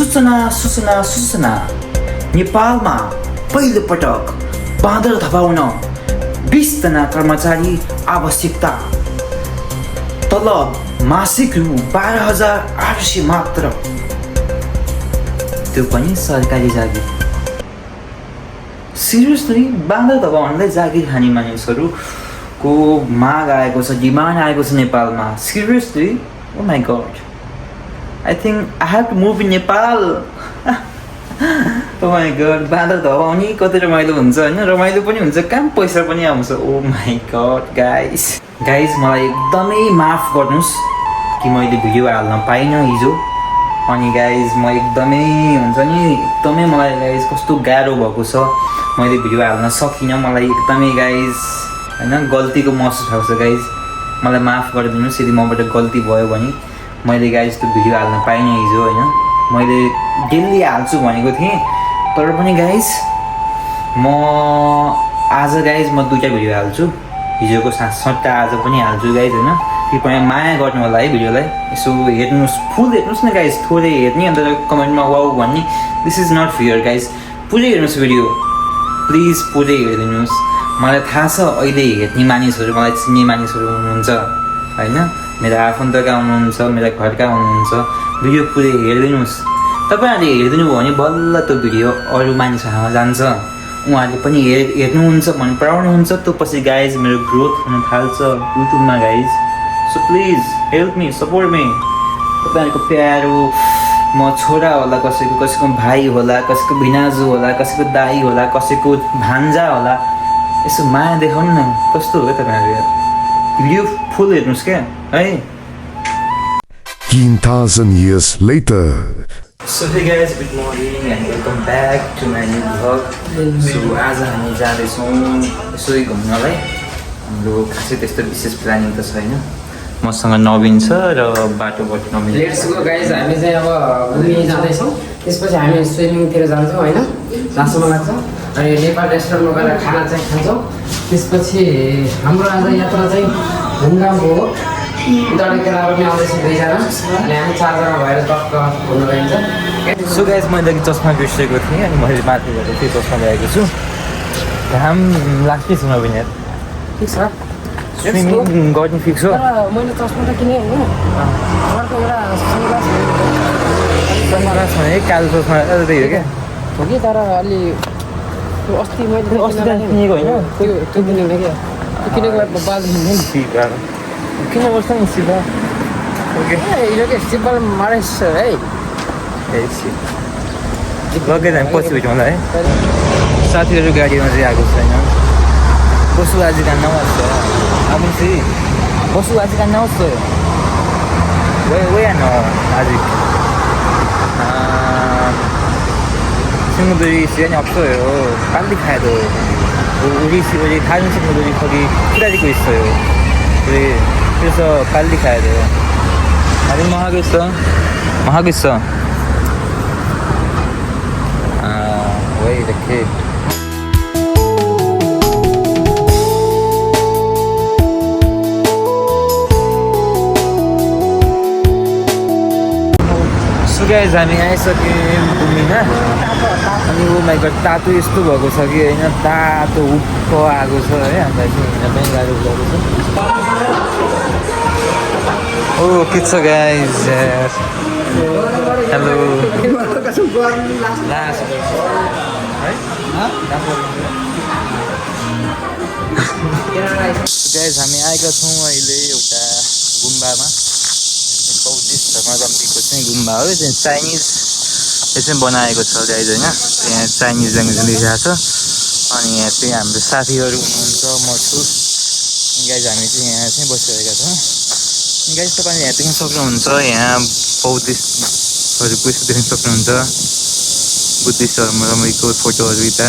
सूचना नेपालमा पहिलो पटक बाँदर धपाउन 20 जना कर्मचारी आवश्यकता, तलब मासिक रु 12,800 मात्र, त्यो पनि सरकारी जागिर। सिरियसली बाँदर धपाउनलाई जागिर खाने मानिसहरूको माग आएको छ, डिमान्ड आएको छ नेपालमा। Seriously, oh my God, I think I have to move in Nepal. Oh my God, बाँदर धपाउने कति रमाइलो हुन्छ होइन, रमाइलो पनि हुन्छ, कहाँ पैसा पनि आउँछ। ओ माई गॉड गाइस, मलाई एकदमै माफ गर्नुहोस् कि मैले भिडियो हाल्न पाइनँ हिजो। अनि गाइज म एकदमै हुन्छ नि, एकदमै मलाई गाइज कस्तो गाह्रो भएको छ, मैले भिडियो हाल्न सकिनँ। मलाई एकदमै गाइज होइन गल्तीको महसुस भएको छ। गाइज मलाई माफ गरिदिनुहोस् यदि मबाट गल्ती भयो भने। मैले गाइज त्यो भिडियो हाल्न पाइनँ हिजो होइन, मैले डेली हाल्छु भनेको थिएँ, तर पनि गाइज म आज गाइज म 2टा भिडियो हाल्छु। हिजोको सट्टा आज पनि हाल्छु गाइज होइन। कृपया माया गर्नु होला है भिडियोलाई, यसो हेर्नुहोस्, फुल हेर्नुहोस् न गाइज, थोरै हेर्ने अन्त कमेन्टमा वाउ भन्ने, this is not fair guys. पुरै हेर्नुहोस् भिडियो प्लिज, पुरै हेरिदिनुहोस्। मलाई थाहा छ अहिले हेर्ने मानिसहरू, मलाई चिन्ने मानिसहरू हुनुहुन्छ होइन, मेरो आफन्तका हुनुहुन्छ, मेरा घरका हुनुहुन्छ। भिडियो पुरै हेरिदिनुहोस्। तपाईँहरूले हेरिदिनु भयो भने बल्ल त्यो भिडियो अरू मानिसहरूमा जान्छ, उहाँहरूले पनि हेर्नुहुन्छ भने पढाउनुहुन्छ, त्यो पछि गाइज मेरो ग्रोथ हुन थाल्छ युट्युबमा guys. So please help me, support me. तपाईँहरूको प्यारो, म छोरा होला, कसैको भाइ होला, कसैको भिनाजु होला, कसैको दाई होला, कसैको भान्जा होला, यसो माया देखाउनु न। कस्तो हो तपाईँहरू यार, भिडियो फुल हेर्नुहोस् क्या है। 10,000 years later. So hey guys, good morning and welcome back to my new vlog. So आज हामी जाँदैछौँ यसो घुम्नलाई। हाम्रो खासै त्यस्तो विशेष प्लानिङ त छैन। मसँग नवीन छ र बाटोबाट नवीन। लेट्स गो गाइज, हामी चाहिँ अब घुम्न जाँदैछौँ, त्यसपछि हामी स्विमिङतिर जान्छौँ होइन, जहाँसम्म लाग्छ। अनि नेपाल रेस्टुरेन्टमा गएर खाना चाहिँ खान्छौँ। त्यसपछि हाम्रो आज यात्रा चाहिँ घुमघामको हो। उताबाट केटाहरू पनि आउँदैछ 2जना, अनि हामी 4जना भएर टक्क घुम्न गइन्छ। सो गाइज मैले अघि चस्मा बिर्सेको थिएँ, अनि मैले माथि गएर त्यो चस्मा ल्याएको छु। घाम लाग्दैछ नवीन यार। ठिक छ, स्विमिङ गर्नु फिक्स हो। मैले चस्मा त किनेँ होइन, अर्को एउटा सनग्लास भने कालो चस्मा त्यही हो क्या हो कि, तर अलि त्यो अस्ति मैले किनेको होइन, त्यो किनेको क्या, त्यो किनेको बाद किन गर्छ नि सिधा। ओके यो के सिम्पल मारेस है, लगेर हामी पछि भेटौँला है। साथीहरू गाडीमा चाहिँ आएको छैन। बसु आज का नमस्ते আমি সেই বসু आज का नमस्ते वया न आज 친구들이 시간이 없어요. 빨리 가야 돼요. 우리 다른 친구들이 거기 기다리고 있어요. 그래서 빨리 가야 돼요. 아직 뭐 하겠어? 뭐 하겠어? 왜 이렇게 गाइज हामी आइसक्यौँ घुम्न। अनि ओ माई गड, तातो यस्तो भएको छ कि होइन, तातो उप्प आएको छ है, हामीलाई चाहिँ हिँड्न पनि गाह्रो भएको छ। ओ के छ गाइज, हेलो गाइज हामी आएका छौँ अहिले एउटा गुम्बामा, बौद्धिस्ट धर्मावलम्बीको चाहिँ गुम्बा हो। चाहिँ चाइनिजले चाहिँ बनाएको छ गाइज होइन, यहाँ चाइनिज ल्याङ्ग्वेज लेखिरहेको छ। अनि यहाँ चाहिँ हाम्रो साथीहरू हुनुहुन्छ, म छु गाइज। हामी चाहिँ यहाँ चाहिँ बसिरहेका छौँ गाइज। तपाईँले यहाँ देख्न सक्नुहुन्छ, यहाँ बौद्धिस्टहरू पैसा देख्न सक्नुहुन्छ, बुद्धिस्ट धर्मावलम्बीको फोटोहरू यता।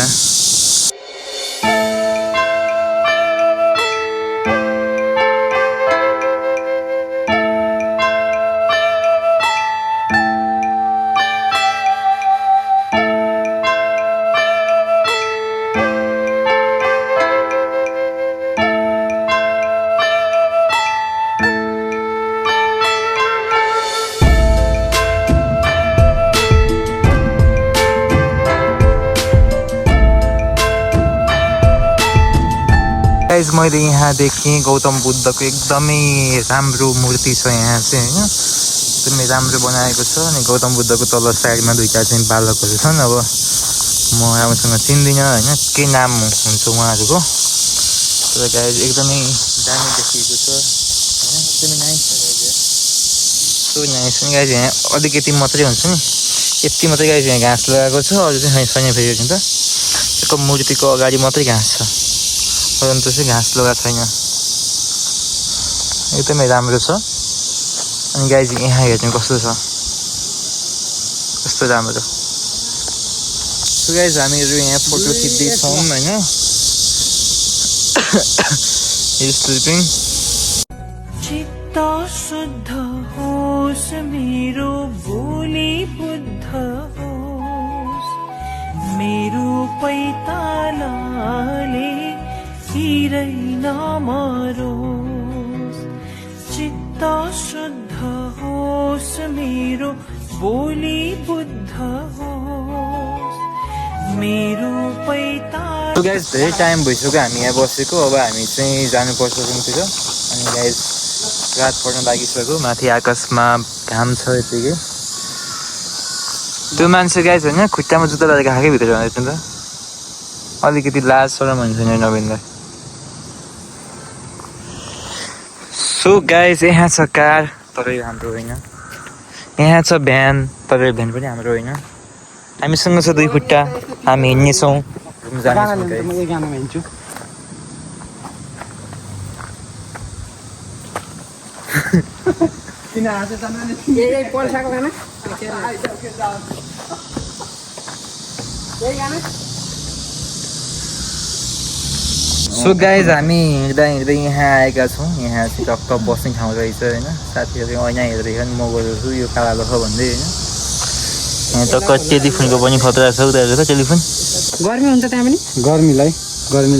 गाइस मैले यहाँ देखेँ गौतम बुद्धको एकदमै राम्रो मूर्ति छ यहाँ चाहिँ होइन एकदमै राम्रो बनाएको छ अनि गौतम बुद्धको तल साइडमा दुईटा चाहिँ बालकहरू छन् अब म राम्रोसँग चिन्दिनँ होइन के नाम हुन्छ उहाँहरूको तर गाइस एकदमै दामी देखिएको छ होइन एकदमै नाइस छ गाइस सो नाइस नि गाइस यहाँ अलिकति मात्रै हुन्छ नि यति मात्रै गाइस यहाँ घाँस लगाएको छ अरू चाहिँ छैन फेरि नि त त्यसको मूर्तिको अगाडि मात्रै घाँस छ परन्तु चाहिँ घाँस लगाएको छैन एकदमै राम्रो छ अनि गाइस यहाँ हेर्नु कस्तो छ कस्तो राम्रो सो गाइस हामीहरू यहाँ फोटो खिच्दैछौँ होइन स्लिपिङ चित्त शुद्ध होस् मेरो बोली बुद्ध होस् मेरो पैतालाले हिरै नमरोस् चित्त शुद्ध होस् मेरो बोली बुद्ध होस् मेरो पैताला सो गाइस धेरै टाइम भइसक्यो हामी यहाँ बसेको अब हामी चाहिँ जानुपर्छ रुमतिर अनि गाइस रात पर्न लागिसक्यो माथि आकाशमा घाम छ यतिकै त्यो मान्छे गाइस होइन खुट्टामा जुत्ता लगाएर खाएकै भित्र जाँदैछ नि त अलिकति लाज शरम हुन्छ नि नवीनलाई सो गाइस यहाँ छ कार तर यो हाम्रो होइन यहाँ छ भ्यान तर यो भ्यान पनि हाम्रो होइन हामीसँग छ 2 खुट्टा हामी हिँड्नेछौँ रुम जानेछौँ गाइस सो गाइज हामी हिँड्दा हिँड्दै यहाँ आएका छौँ यहाँ चाहिँ टक्क बस्ने ठाउँ रहेछ होइन साथीहरू ऐना हेर्दै म गएको छु यो काला लख भन्दै होइन यहाँ टक्क टेलिफोनको पनि खतरा छ उनीहरूको त टेलिफोन गर्मी हुन्छ त्यहाँ पनि गर्मीले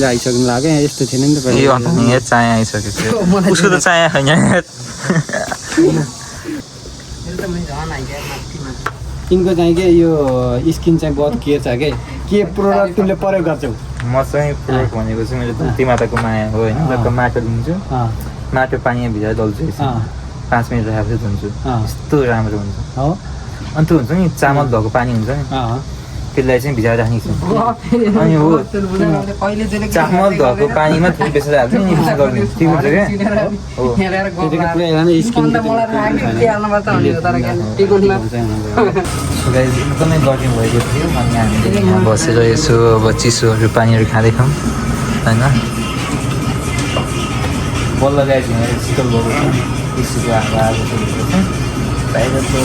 आइसक्नु लाग्यो यहाँ यस्तो थिएन नि त यो यहाँ चाया आइसकेको थियो उसको त चाया छैन तिनको चाहिँ के यो स्किन चाहिँ बहुत के छ के प्रोडक्ट तिमीले प्रयोग गर्छौ म चाहिँ प्रोडक्ट भनेको चाहिँ मैले धरती माताको माया हो होइन जब माटो लिन्छु माटो पानीमा भिजाएर दल्छु 5 मिनट राखेर धुन्छु यस्तो राम्रो हुन्छ हो अन्त हुन्छ नि चामल धोएको पानी हुन्छ नि त्यसलाई चाहिँ भिजाएर राख्ने छ अनि हो चामल धोएको पानीमा थोरै बेसेर हाल्छु नि मिक्स गर्ने ठिक हुन्छ क्या हो एकदमै गर्मी भएको थियो अनि हामीले यहाँ बसेर यसो अब चिसोहरू पानीहरू खाँदैछौँ होइन बल्ल गाइस यहाँ शीतल भएको छ चिसोको हावा आएको छ बाहिरको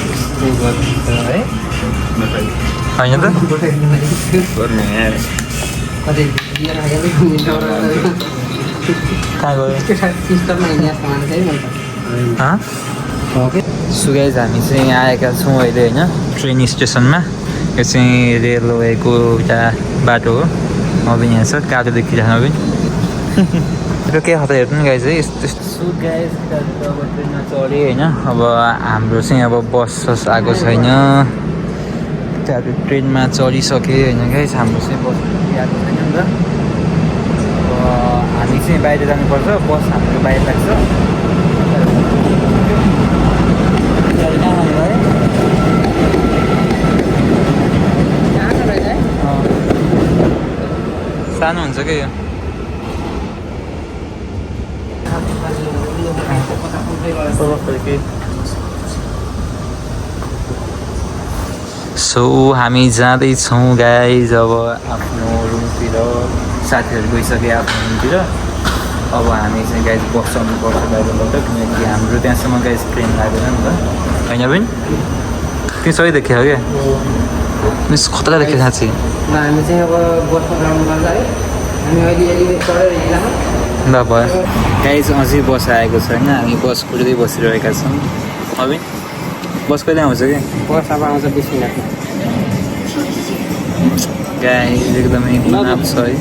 यस्तो गर्नु है होइन त कहाँ गयो सो गाइस हामी चाहिँ यहाँ आएका छौँ अहिले होइन ट्रेन स्टेसनमा यो चाहिँ रेलवेको एउटा बाटो हो नवीन यहाँ छ कालो देखिरहेको नवीन त्यो के खतरा हेर्नु नि गाइस है यस्तो सो गाइस अब ट्रेनमा चढेँ होइन अब हाम्रो चाहिँ अब बस आएको छैन ट्रेनमा चढिसकेँ होइन गाइस हाम्रो चाहिँ बस आएको छैन नि त अब हामी चाहिँ बाहिर जानुपर्छ बस हाम्रो बाहिर लाग्छ सानो हुन्छ क्या यो सो हामी जाँदैछौँ गाइज अब आफ्नो रुमतिर साथीहरू गइसक्यो आफ्नो रुमतिर अब हामी चाहिँ गाइज बस चढ्नुपर्छ बाहिरबाट किनकि हाम्रो त्यहाँसम्म गाइज ट्रेन लाग्दैन नि त होइन पनि त्यो सबै देख्यो क्या मिस खतरा देख्यो साँच्ची हामी चाहिँ अब बसमा जानुपर्छ है हामी अहिले चढेर हिँड्दामा ल भयो गाइज अझै बस आएको छैन हामी बस कुर्दै बसिरहेका छौँ अब बस कहिले आउँछ क्या बस अब आउँछ 20 मिनटमा गाइज एकदमै दिमाग छ है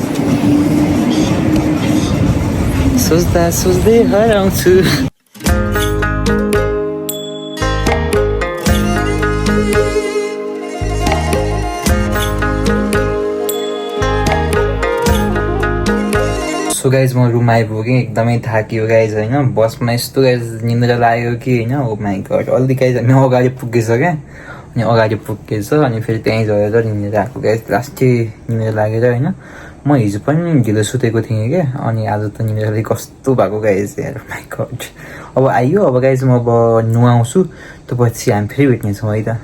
सोच्दा सोच्दै हराउँछु सो गाइज म रुम आइपुगेँ एकदमै थाकियो गाइज होइन बसमा यस्तो गाइज निन्द्रा लाग्यो कि होइन ओ माई गड अलि गाइज हामी अगाडि पुगेछ क्या अनि अगाडि पुगेछ अनि फेरि त्यहीँ झरेर निन्द्रा आएको गाइज लास्टै निन्द्रा लागेर होइन म हिजो पनि ढिलो सुतेको थिएँ क्या अनि आज त निन्द्राले कस्तो भएको गाइज यार माई गड अब आइयो अब गाइज म अब नुहाउँछु त्यो पछि हामी फेरि भेट्नेछौँ है त